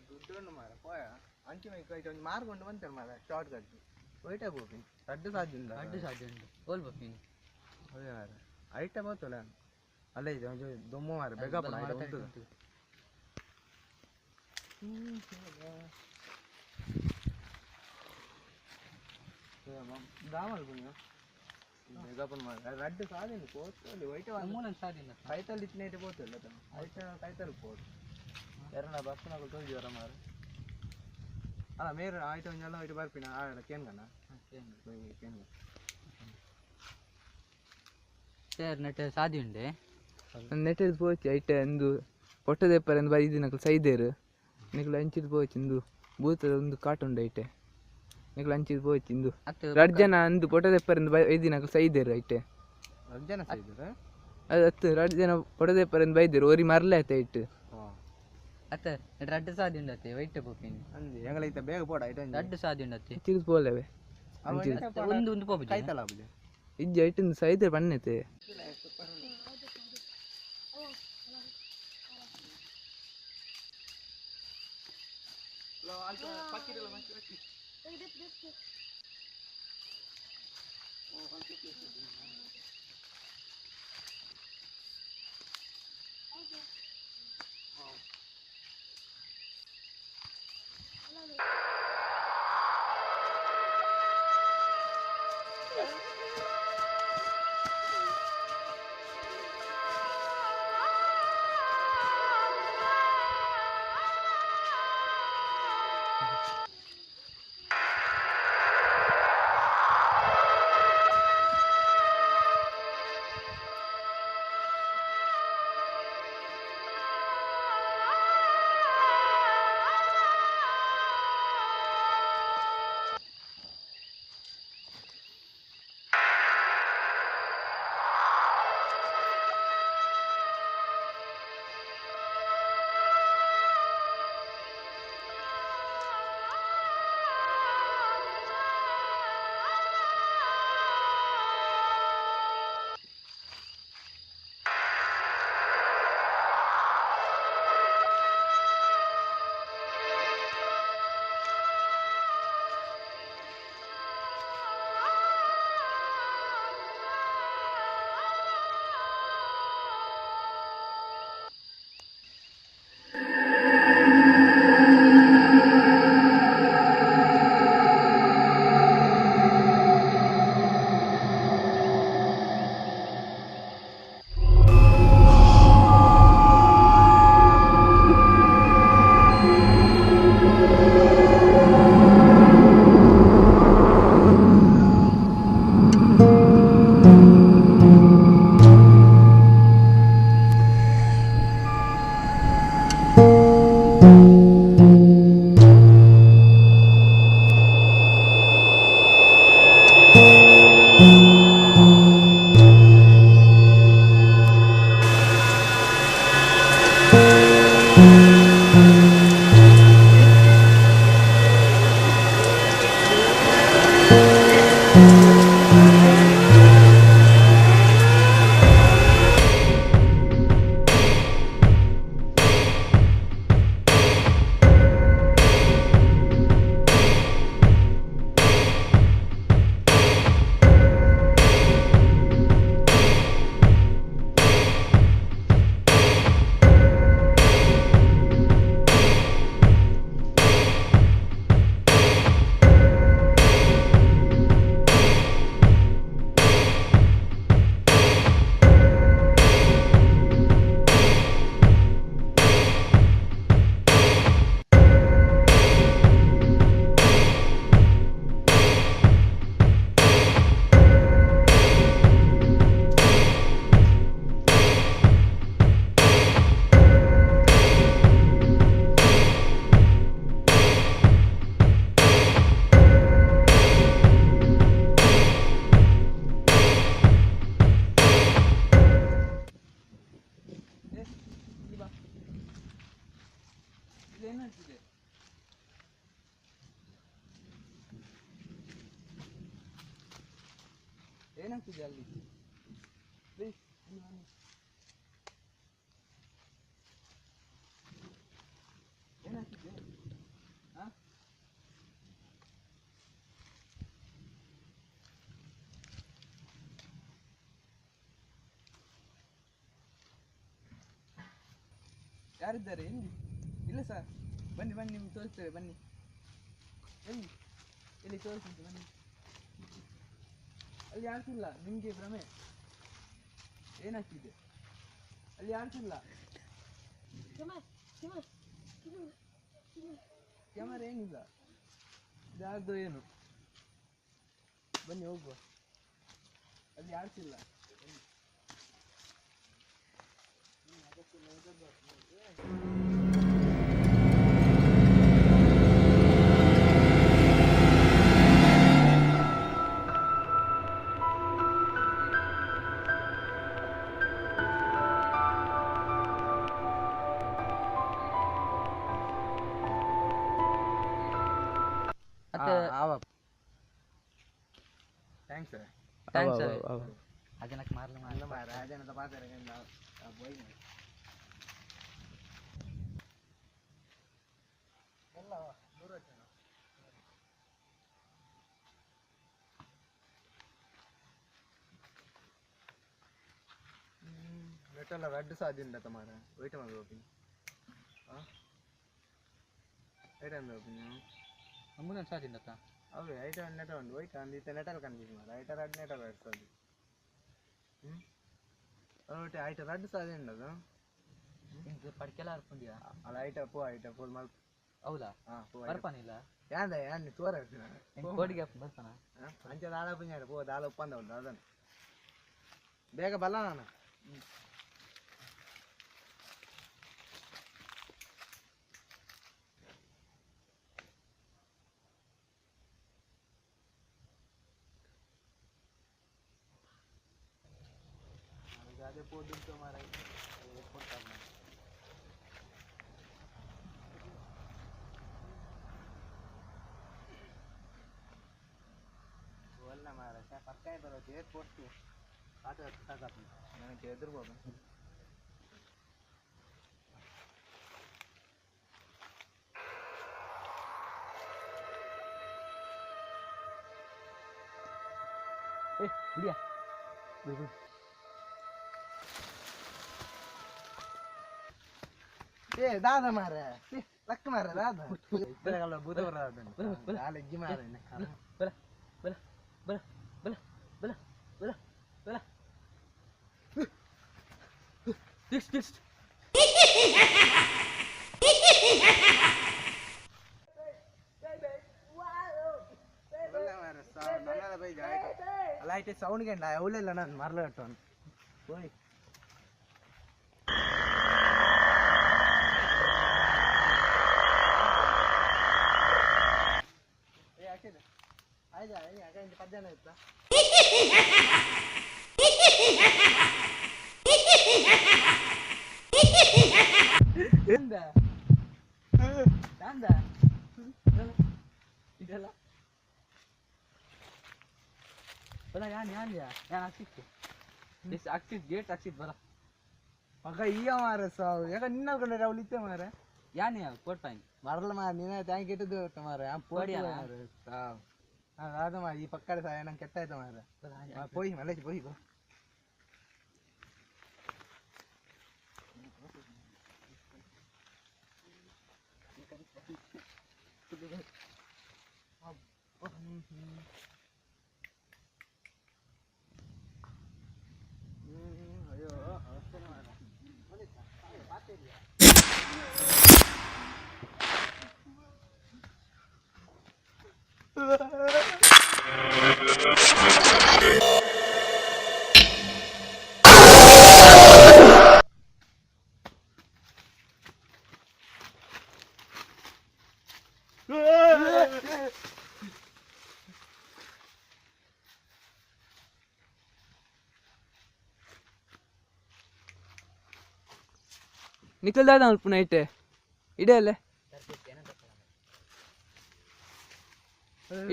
ದುಡ್ಡು ಮಾರ ಪೋಯ ಅಂಚೆ ಒಂಜಿ ಮಾರ್ಗೊಂಡು ಬಂತಾರೆ ಮಾರ ಶಾರ್ಟ್ ಕಟ್ ಒಯ್ಟ ಪೋಪಿನಿ ರಡ್ಡು ಸಾಧ್ಯ ಉಂಡು ರಡ್ಡು ಸಾಧ್ಯ ಉಂಡು ಓಲ್ ಪೋಪಿನಿ ಅದೇ ಮಾರ ಐಟ ಬೋತಲ್ಲ ಅಲ್ಲ ಇದು ಒಂಜಿ ದೊಮ್ಮ ಮಾರ ಬೇಗ ಉಂಟು ದಾಮಲ್ ಪುಣ್ಯ ಬೇಗಪ್ಪನ ಮಾರ ರಡ್ಡು ಸಾಧ್ಯ ಉಂಡು ಪೋತಲ್ಲಿ ಒಯ್ಟ ಮೂಲನ್ ಸಾಧ್ಯ ಉಂಡು ಕೈತಲ್ ಇತ್ತಿನೈಟೆ ಪೋತಲ್ಲ ಐಟ ಕೈತಲ್ ಪೋತು ಯಾರನ್ನ ಬಸ್ಸಿನಾಗ ತೋಜಿವರ ಮಾರ ಅಲ್ಲ ಮೇರೆ ಆಯ್ತು ಒಂಜೆಲ್ಲ ಐಟು ಬರ್ಪಿನ ಆಡ ಕೇನ್ಗನ ಕೇನ್ಗ ಸರ್ ನೆಟ್ ಸಾಧ್ಯ ಉಂಡೆ ನೆಟ್ಟೆಡ್ ಪೋಚಿ ಐಟೆ ಅಂದು ಪೊಟ್ಟದೆಪ್ಪರೆ ಅಂದು ಬೈದಿನಕುಲು ಸೈದೇರು ನಿಕುಲು ಅಂಚಿದ್ ಪೋಚಿ ಇಂದು ಭೂತದ ಒಂದು ಕಾಟ ಉಂಡು ಐಟೆ ನಿಕುಲು ಅಂಚಿದ್ ಪೋಚಿ ಇಂದು ಅತ್ತು ರಡ್ಡ್ ಜನ ಅಂದು ಪೊಟ್ಟದೆಪ್ಪರೆ ಅಂದು ಬೈದಿನಕುಲು ಸೈದೇರು ಐಟೆ ರಡ್ಡು ಜನ ಸೈದಿರ ಅದು ಅತ್ತು ರಡ್ಡ್ ಜನ ಪೊಟ್ಟದೆಪ್ಪರೆ ಅಂದು ಬೈದೇರು ಒರಿ ಮರ್ಲೆ ಆಯ್ತು ಐಟು ಅತ್ತ ರಡ್ಡು ಸಾಧ್ಯ ಉಂಡತ್ತೆ ವೈಟ್ ಪೋಪಿನಿ ಅಂದು ಎಂಗಲ ಐತ ಬೇಗ ಪೋಡ ಐಟ ರಡ್ಡು ಸಾಧ್ಯ ಉಂಡತ್ತೆ ಅಂಚಿದ್ ಪೋಲೆವೆ ಒಂದು ಒಂದು ಪೋಪುಜಿ ಕೈತಲ ಆಪುಜಿ ಇಜ್ಜಿ ಐಟಿಂದು ಸೈದೇರು ಪಣ್ಣೆತೆ ಏನಾಗ್ತಿದೆ ಏನಾಗ್ತಿದೆ ಅಲ್ಲಿ? ಪ್ಲೀಸ್ ಯಾರಿದ್ದಾರೆ ಎಲ್ಲಿ? ಇಲ್ಲ ಸರ್, ಬನ್ನಿ ಬನ್ನಿ, ನಿಮ್ಗೆ ತೋರಿಸ್ತೇವೆ ಬನ್ನಿ. ಎಲ್ಲಿ ಎಲ್ಲಿ ತೋರಿಸ್ತೇನೆ ಬನ್ನಿ. ಅಲ್ಲಿ ಯಾರಿಲ್ಲ, ನಿಮಗೆ ಭ್ರಮೆ. ಏನಾಗ್ತಿದೆ? ಅಲ್ಲಿ ಯಾರಿಲ್ಲ. ಕ್ಯಾಮರಾ ಏನಿಲ್ಲ, ಯಾರ್ದು ಏನು. ಬನ್ನಿ ಹೋಗುವ, ಅಲ್ಲಿ ಯಾರಿಲ್ಲ. Thanks sir. Thanks sir. ಅದನ್ನಕ್ಕೆ ಮಾರ್ಲ ಅಲ್ಲ ಮಾರ, ಅದೇನಂತ ಪಾತಾರೆ ಬೋಯ್ ಎಲ್ಲ ದೂರ. ನೆಟ್ಟಲ್ಲ ರಡ್ಡು ಸಾಧ್ಯ ಉಂಟಾ ಮಾರ? ವೆಯ್ಟ್ ಮಾಡಿ ಹೋಗಿ. ಹಾಂ, ಐಟಮ್ ಹೋಗಿ. ಅಂಬುನ ಸಾಧ್ಯ ಉಂಟಾ? ಹೌದು, ಐಟಮ್ ನೆಟ ಉಂಟು. ವೈಟ್ ಅಂದು ಇತ್ತೆ ನೆಟಲ್ ಕನ್ಫ್ಯೂಸ್ ಮಾರ. ಐಟ ರಡ್ಡು ನೆಟಲ್ ರಡ್ಡು ಸಾಧ್ಯ. ಹ್ಞೂ, ಒಟ್ಟು ಐಟ ರಡ್ಡು ಸಾಧ್ಯ ಉಂಟದು. ಇಂದು ಪಡ್ಕೆಲ್ಲ ಅರ್ಪುಂಡಿಯಾ? ಅಲ್ಲ, ಐಟ ಪೋ, ಐಟ ಫುಲ್ ಮಲ್ಪ. ಹೌದಾ? ಹಾಂ, ಪೋ. ಬರ್ಪಾನಿಲ್ಲ. ಯಾಂದ ಯಾನ್ ತೋರ? ಕೋಡಿಗೆ ಬರ್ಪಾನ? ಅಂಚೆ ದಾಳ ಪುಂಜಾಡ ಪೋ, ದಾಳ ಒಪ್ಪಂದ ಉಂಟು, ಅದನ್ನು ಬೇಗ ಬಲ್ಲ ನಾನು. ಅದೇ ಪೋದುಂಟು ಮಾರ. ಒಲ್ಲ ಮಾರ, ಪರ್ಕಾಯ ಬರೋದು ಏರ್ ಪೋರ್ಟು ಆಟ ಸಾಕಪ್ಪ ನನಗೆ ಎದುರ್ಬೋದು. ಏ ಬಿಡಿಯಾ, ಬಿಡು ಬಿಡು. ಏ ದಾದ ಮಾರ, ಲಕ್ಕ ಮಾರ, ದಾದ ಭೂತ ಬರ ಅಜ್ಜಿ ಮಾರ. ಬಲ ಬಲ ಬಲ ಬಲ ಬಲ ಬಲ ಬಲ. Next next. ಅಲ್ಲ, ಐಟೆ ಸೌಂಡ್ ಗಂಡ ಅವಳೆಲ್ಲ ನಾನು ಮರಲ ಇಟ್ಟವನು ಹೋಯ್. ಏ ಹಾಕಿದೆ ಆಯ್ತಾ? ಯಾಕಂದ್ರೆ ಪದ್ಯನ ಇತ್ತಾ? ಎಂದ ದಾಂದ ಇದೆಲ್ಲ ಬಲ ಯಾನ್ ಯಾನ್ ಯಾ ಯಾನ್ ಹಾಕ್ಸಿತ್ತು ಎಸ್ ಹಾಕ್ಸಿದ್ ಗೇಟ್ ಹಾಕ್ಸಿದ್ ಬಲ. ಮಗ ಈಯ ಮಾರ ಸಾವು, ಯಾಕ ನಿನ್ನ ಕೊಂಡ್ರೆ ಅವಳು ಇತ್ತೆ ಮಾರ. ಯಾನ್ ಯಾ ಕೋಟ್ ಪಾಯಿಂಟ್ ಮರಲ ಮಾರ, ನೀನ thank ಇಟ್ಟದ್ದು ಮಾರ. ಕೋಡಿಯಾನ? ಮಾರ ಸಾವು ಅದ ಮಾರ, ಈ ಪಕ್ಕದ ಸಾಯ ನಂಗೆ ಕೆಟ್ಟಾಯ್ತು ಮಾರ. ಪೋಯಿ ಮಲೇಶ್, ಪೋಯಿ ಬೋ. ಅಯ್ಯೋ ಮಾರ. ನಿಖಲ್ ದಾದ ಅಲ್ಪ ನೈಟೆ ಇಡೇ ಅಲ್ಲೇ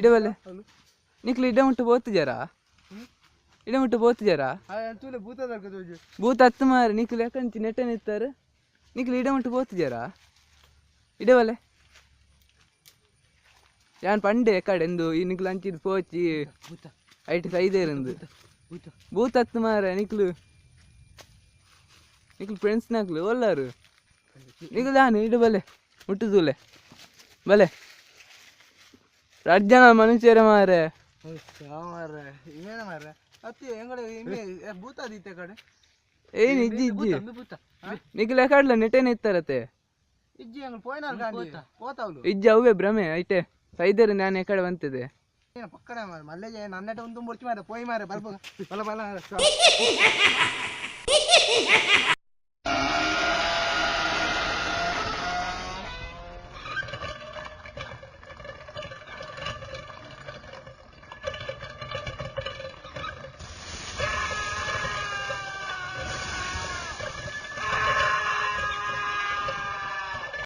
ಇಡವಲ್ಲೇ ನಿಕ್ಲು ಇಡ ಮುಟ್ಟು ಬೋತಿಜಾರಾ? ಇಡ ಮುಟ್ಟು ಬೋತಿಜಾರಾ? ತೂಲೆ ಭೂತ ತೋಜು. ಭೂತ ಹತ್ತು ಮಾರ. ನಿಕ್ಲು ಯಾಕಂಚಿ ನೆಟ್ಟೆ ನಿತ್ತಾರೆ? ನಿಕ್ಲು ಇಡ ಮುಟ್ಟು ಬೋತಿಜಾರಾ? ಇಡವಲ್ಲೇ ಯಾನ್ ಪಂಡೆ ಕಡೆ ಎಂದು ಈ ನಿಕ್ಲು ಅಂಚಿದ್ ಪೋಚಿ ಐಟ್ ಸೈದೇರಂದು ಭೂತ ಹತ್ತು ಮಾರ. ನಿಕ್ಲು ನಿಕ್ಲು ಫ್ರೆಂಡ್ಸ್ ನಕ್ಲು ಒಲ್ಲಾರು. ನಿಗು ದಾನೆ ಇಡು ಬಲೆ ಮುಟ್ಟುದೂಲೆ ಬಲೆ ರಡ್ಡ್ ಜನ ಮನುಷ್ಯರ ಮಾರೆ ಮಾರ್ರೆ ಇನ್ನೇನ ಮಾರ್ರೆ ಅತ್ತಿ ಎಂಗಡೆ ಇಮ್ಮೆ ಭೂತ ದೀತೆ ಕಡೆ. ಏನ್ ಇಜ್ಜಿ ಇಜ್ಜಿ ನಿಗಲೆ ಕಡ್ಲ ನೆಟೇನೆ ಇತ್ತಾರತೆ. ಇಜ್ಜಿ ಅಂಗ್ ಪೋಯ್ನಾರ್ ಕಾಂಡಿ ಪೋತಾವ್ಲು. ಇಜ್ಜಿ ಅವೇ ಭ್ರಮೆ ಐಟೆ ಸೈದರ್ ನಾನು ಎಕಡೆ ಬಂತಿದೆ. ಪಕ್ಕಡೆ ಮಾರ್ರೆ ಮಲ್ಲೇಜೆ ನನ್ನಟ ಒಂದು ಬೊರ್ಚಿ ಮಾರ್ರೆ ಪೋಯ್ ಮಾರ್ರೆ ಬಲ್ಪ ಬಲ ಬಲ.